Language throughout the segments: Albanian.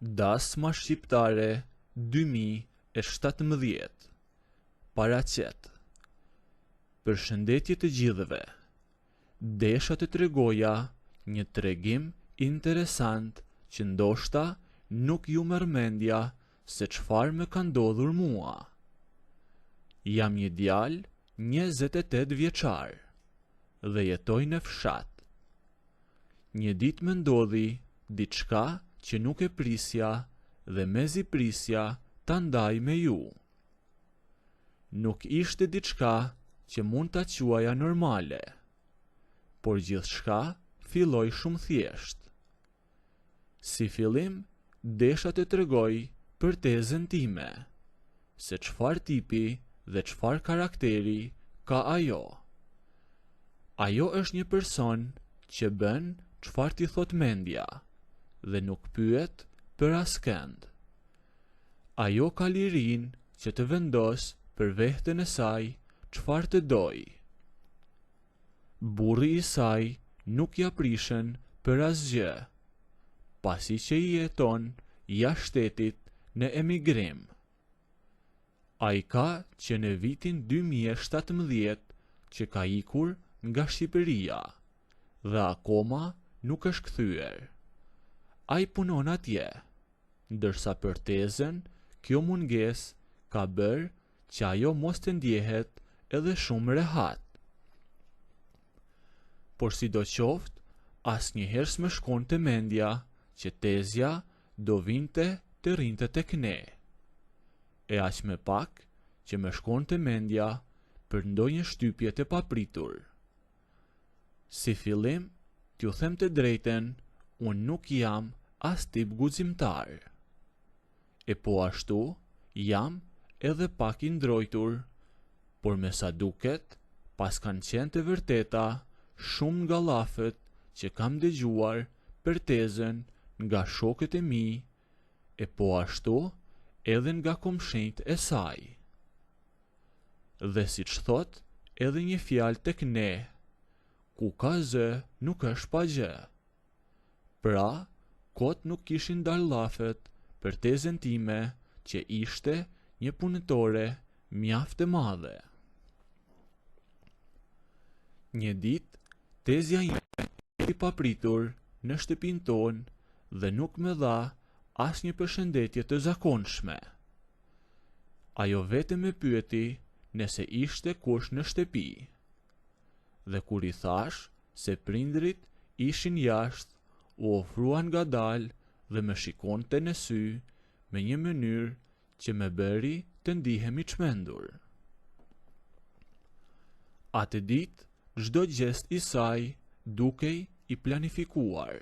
Dasma Shqiptare 2017 paraqet Përshëndetje të gjithëve. Desha të tregoja një tregim interesant që ndoshta nuk ju merr mendja se çfarë më ka ndodhur mua. Jam një djalë 28 vjeçar dhe jetoj në fshat. Një ditë më ndodhi diçka që nuk e prisja dhe mezi prisja ta ndaj me ju. Nuk ishte diçka që mund ta quaja normale, por gjithçka filloi shumë thjesht. Si fillim, desha të tregoj për tezen time, se çfarë tipi dhe çfarë karakteri ka ajo. Ajo është një person që bën çfarë t'i thotë mendja dhe nuk pyet për askënd. Ajo ka lirinë që të vendosë për vehten e saj çfarë të dojë. Burri i saj nuk ia prishen për asgjë, pasi që jeton jashtë shtetit në emigrim. Ai ka që në vitin 2017 që ka ikur nga Shqipëria dhe akoma nuk është kthyer. Ai punon atje, ndërsa për tezen kjo mungesë ka bërë që ajo mos të ndjehet edhe shumë rehat. Por sidoqoftë, asnjëherë s'më shkonte mendja që tezja do vinte të rrinte tek ne. E aq më pak që më shkonte mendja për ndonjë shtypje të papritur. Si fillim, t'ju them të drejtën, unë nuk jam as tip guximtar. E po ashtu, jam edhe pak i ndrojtur, por me sa duket, paskan qenë të vërteta shumë nga llafet që kam dëgjuar për tezen nga shokët e mi, e po ashtu edhe nga komshinjtë e saj. Dhe siç thotë edhe një fjalë tek ne, ku ka zë nuk është pa gjë. Pra, kot nuk kishin dalë llafet për tezen time që ishte një punëtore mjaft e madhe. Një ditë, tezja ime erdhi papritur në shtëpinë tonë dhe nuk më dha asnjë përshëndetje të zakonshme. Ajo vetëm më pyeti nëse ishte kush në shtëpi. Dhe kur i thashë se prindërit ishin jashtë, u ofrua ngadalë dhe më shikonte në sy me një mënyrë që më bëri të ndihem i çmendur. Atë ditë, çdo gjest i saj dukej i planifikuar.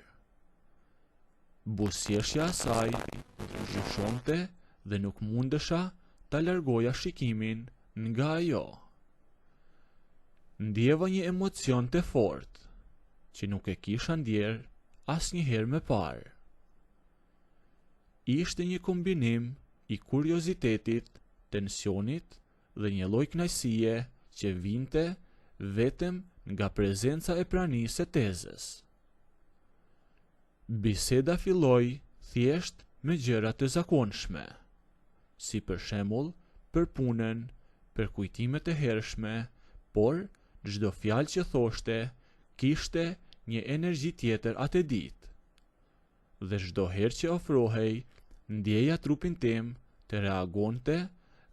Buzëqeshja e saj ndryshonte dhe nuk mundesha ta largoja shikimin nga ajo. Ndjeva një emocion të fortë, që nuk e kisha ndjerë asnjëherë më parë. Ishte një kombinim i kuriozitetit, tensionit dhe një lloj kënaqësie që vinte vetëm nga prezenca e pranisë së tezes. Biseda filloi thjesht me gjëra të zakonshme, si për shembull për punën, për kujtimet e hershme, por çdo fjalë që thoshte kishte një energji tjetër atë ditë. Dhe çdo herë që afrohej, ndjeja trupin tim të reagonte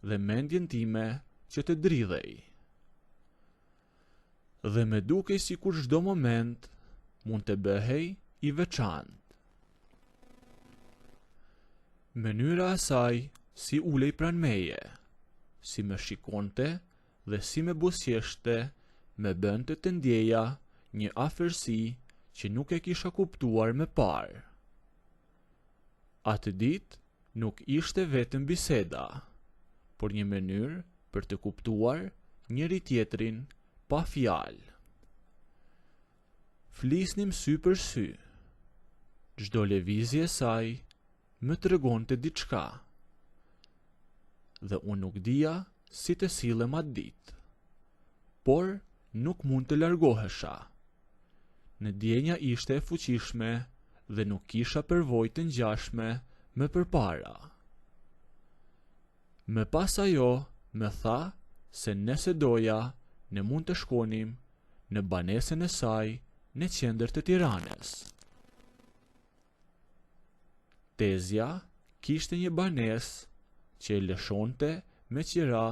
dhe mendjen time që të dridhej. Dhe më dukej sikur çdo moment mund të bëhej i veçantë. Mënyra e saj si ulej pranë meje, si më shikonte dhe si më buzëqeshte, më bënte të ndjeja një afërsi që nuk e kisha kuptuar më parë. Atë ditë nuk ishte vetëm biseda, por një mënyrë për të kuptuar njëri-tjetrin pa fjalë. Flisnim sy për sy. Çdo lëvizje e saj më tregonte diçka. Dhe unë nuk dija si të sillem atë ditë. Por nuk mund të largohesha. Ndjenja ishte e fuqishme dhe nuk kisha përvojë të ngjashme më përpara. Më pas ajo më tha se nëse doja ne mund të shkonim në banesën e saj në qendër të Tiranës. Tezja kishte një banesë që e lëshonte me qira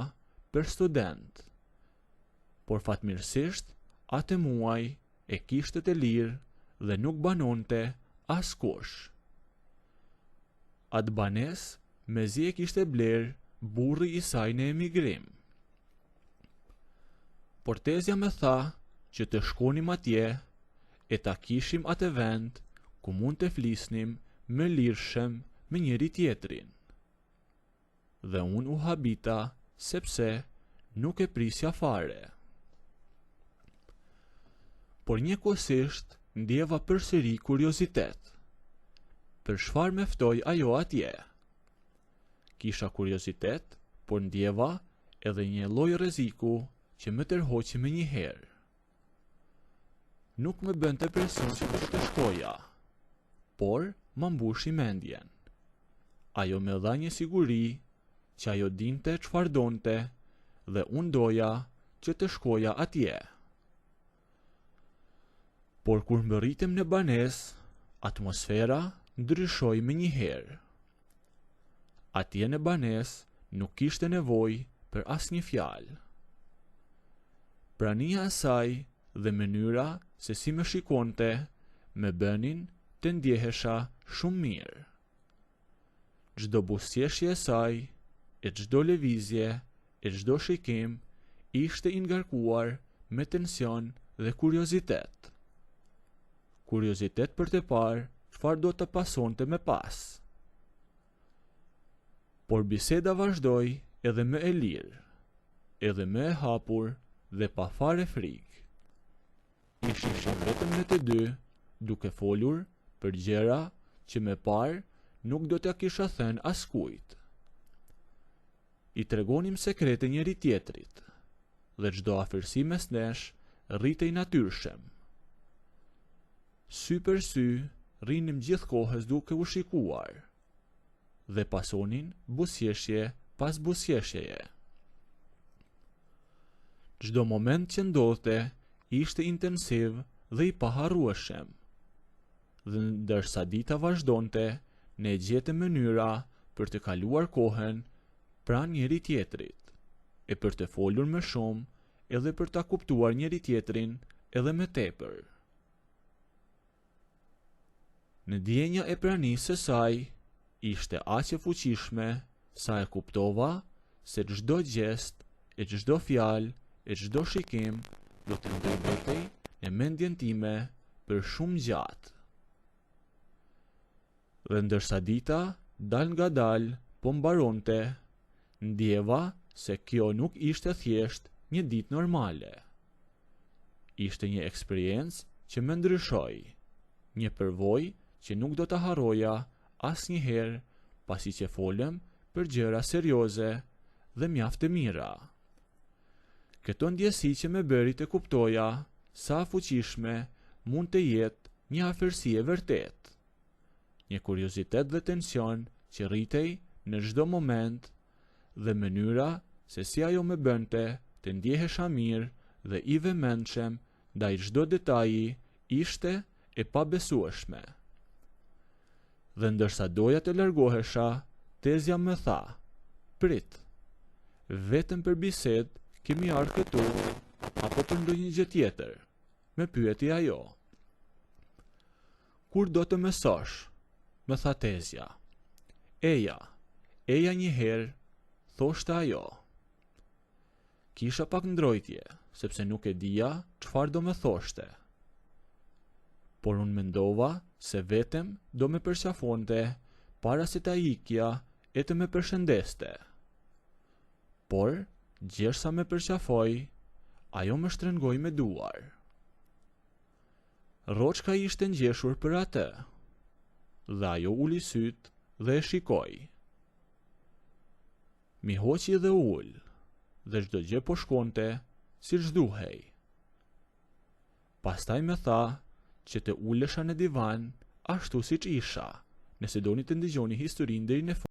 për studentë, por fatmirësisht atë muaj e kishte të lirë dhe nuk banonte askush. Atë banesë mezi e kishte blerë burri i saj në emigrim. Por tezja më tha që të shkonim atje e ta kishim atë vend ku mund të flisnim më lirshëm me njëri-tjetrin. Dhe unë u habita sepse nuk e prisja fare. Por njëkohësisht ndjeva përsëri kuriozitet. Për çfarë më ftoi ajo atje? Kisha kuriozitet, por ndjeva edhe një lloj rreziku që më tërhoqi menjëherë. Nuk më bënte presion që të shkoja, por ma mbushi mendjen. Ajo më dha një siguri që ajo dinte çfarë donte dhe unë doja që të shkoja atje. Por kur mbërritëm në banesë, atmosfera ndryshoi menjëherë. Atje në banesë nuk kishte nevojë për asnjë fjalë. Prania e saj dhe mënyra se si më shikonte më bënin të ndjehesha shumë mirë. Çdo buzëqeshje e saj, e çdo lëvizje, e çdo shikim ishte i ngarkuar me tension dhe kuriozitet. Kuriozitet për të parë çfarë do të pasonte më pas. Por biseda vazhdoi edhe më e lirë, edhe më e hapur dhe pa fare frikë. Ishim vetëm ne të dy, duke folur për gjëra që më parë nuk do t'ia kisha thënë askujt. I tregonim sekrete njëri-tjetrit dhe çdo afërsi mes nesh rritej natyrshëm. Sy për sy rrinim gjithë kohës duke u shikuar dhe pasonin buzëqeshje pas buzëqeshjeje. Çdo moment që ndodhte ishte intensiv dhe i paharrueshëm. Dhe ndërsa dita vazhdonte, ne gjetëm mënyra për të kaluar kohën pranë njëri-tjetrit, e për të folur më shumë edhe për ta kuptuar njëri-tjetrin edhe më tepër. Ndjenja e pranisë së saj ishte aq e fuqishme sa e kuptova se çdo gjest e çdo fjalë e çdo shikim do të mbetej në mendjen time për shumë gjatë. Dhe ndërsa dita dalëngadalë po mbaronte, ndjeva se kjo nuk ishte thjesht një ditë normale. Ishte një eksperiencë që më ndryshoi, një përvojë që nuk do ta harroja asnjëherë pasi që folëm për gjëra serioze dhe mjaft të mira. Këto ndjesi që më bëri të kuptoja sa e fuqishme mund të jetë një afërsi e vërtetë. Një kuriozitet dhe tension që rritej në çdo moment dhe mënyra se si ajo më bënte të ndjehesha mirë dhe i vëmendshëm ndaj çdo detaji ishte e pabesueshme. Dhe ndërsa doja të largohesha, tezja më tha, Prit. Vetëm për bisedë kemi ardhur këtu apo për ndonjë gjë tjetër? Më pyeti ajo. Kur do të mësosh? Më tha tezja. Eja, eja një herë, thoshte ajo. Kisha pak ndrojtje, sepse nuk e dija çfarë do më thoshte. Por unë mendova se vetëm do më përqafonte para se të ikja e të më përshëndeste. Por, gjersa më përqafoi, ajo më shtrëngoi me duar. Rroçka ishte ngjeshur për atë, dhe ajo uli sytë dhe e shikoi. M'i hoqi dhe u ul, dhe çdo gjë po shkonte siç duhej. Pastaj më tha që të ulesha në divan ashtu siç isha, Nëse doni të ndëgjoni historinë deri në fund.